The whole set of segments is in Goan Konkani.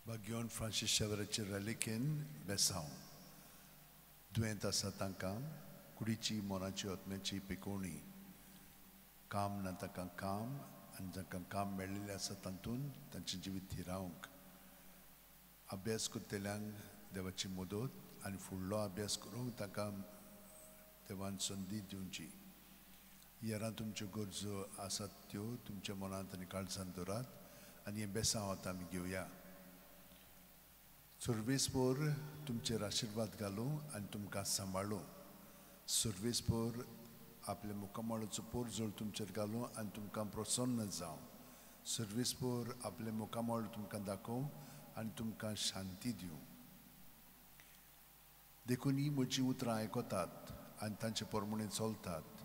भाग्योन फ्रांसीस शेवराचे रेलिकेन बेसांव दुयेंत आसा तांकां कुडीची मनाची आत्म्याची पिकोवणी काम ना तांकां काम आनी जांकां काम मेळिल्लें आसा तातूंत तांचें जिवीत थिरावंक अभ्यास करतल्यांक देवाची मदत आनी फुडलो अभ्यास करूंक तांकां देवान संदी दिवची. येरां तुमच्यो गरजो आसात त्यो तुमच्या मनांत आनी काळजांत दवरात आनी हें बेसांव आतां आमी घेवया. सर्वेस्पोर तुमचेर आशिर्वाद घालूं आनी तुमकां सांबाळूं. सर्वेस्पोर आपल्या मुखामळाचो पोरजोळ तुमचेर घालूं आनी तुमकां प्रसन्न जावं. सर्वेस्पोर आपलें मुखामळ तुमकां दाखोवं आनी तुमकां शांती दिवं. देखून ही म्हजीं उतरां आयकतात आनी तांचे प्रमाणे चलतात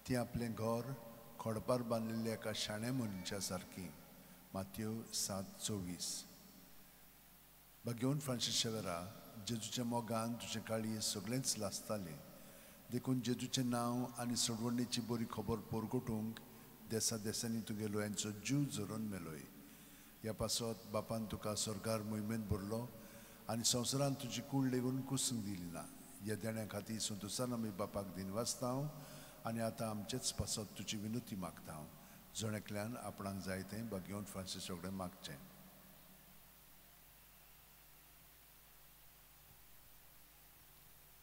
ती आपलें घर खडपार बांदिल्ल्या एका शाण्या मनशा सारकी. मातयो 7:24. भाग्योन फ्रांसीस शेवरा जेजूच्या मोगान तुजें काळी सगळेंच लासतालें. देखून जेजूचें नांव आनी सोडवणेची बरी खबर परगटूंक देसा देसांनी तुगेलो यांचो जीव झरोवन मेलोय. ह्या पासत बापान तुका स्वर्गार मोहिमेंत भरलो आनी संवसारान तुजी कूड लेगून कुसूंक दिली ना. ह्या देण्या खातीर संतोशान आमी बापाक दिनवासता आनी आतां आमचेच पासत तुजी विनवती मागता. जण एकल्यान आपणाक जाय तें भाग्योन फ्रांसीस कडेन मागचें.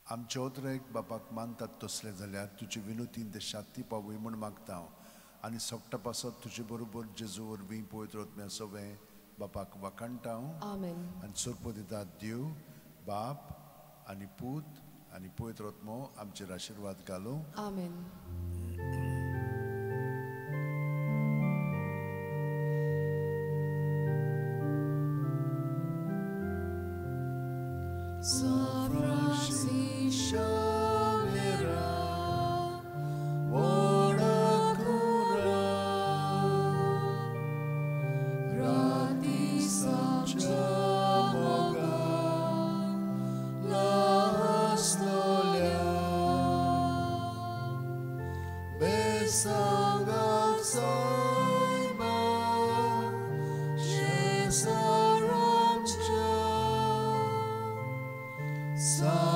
आमचे ओतरेक बापाक मानतात तसलें जाल्यार तुजे विनोतीन ते शांती पावय म्हूण मागता हांव आनी सोगटा पासत तुजे बरोबर जेजू वरवीं पवित्र आत्म्या सवें बापाक वाखाणटा हांव. आनी सोरपदितात देव बाप आनी पूत आनी पवित्र आत्मो आमचेर आशिर्वाद घालूं. आमेन. Sa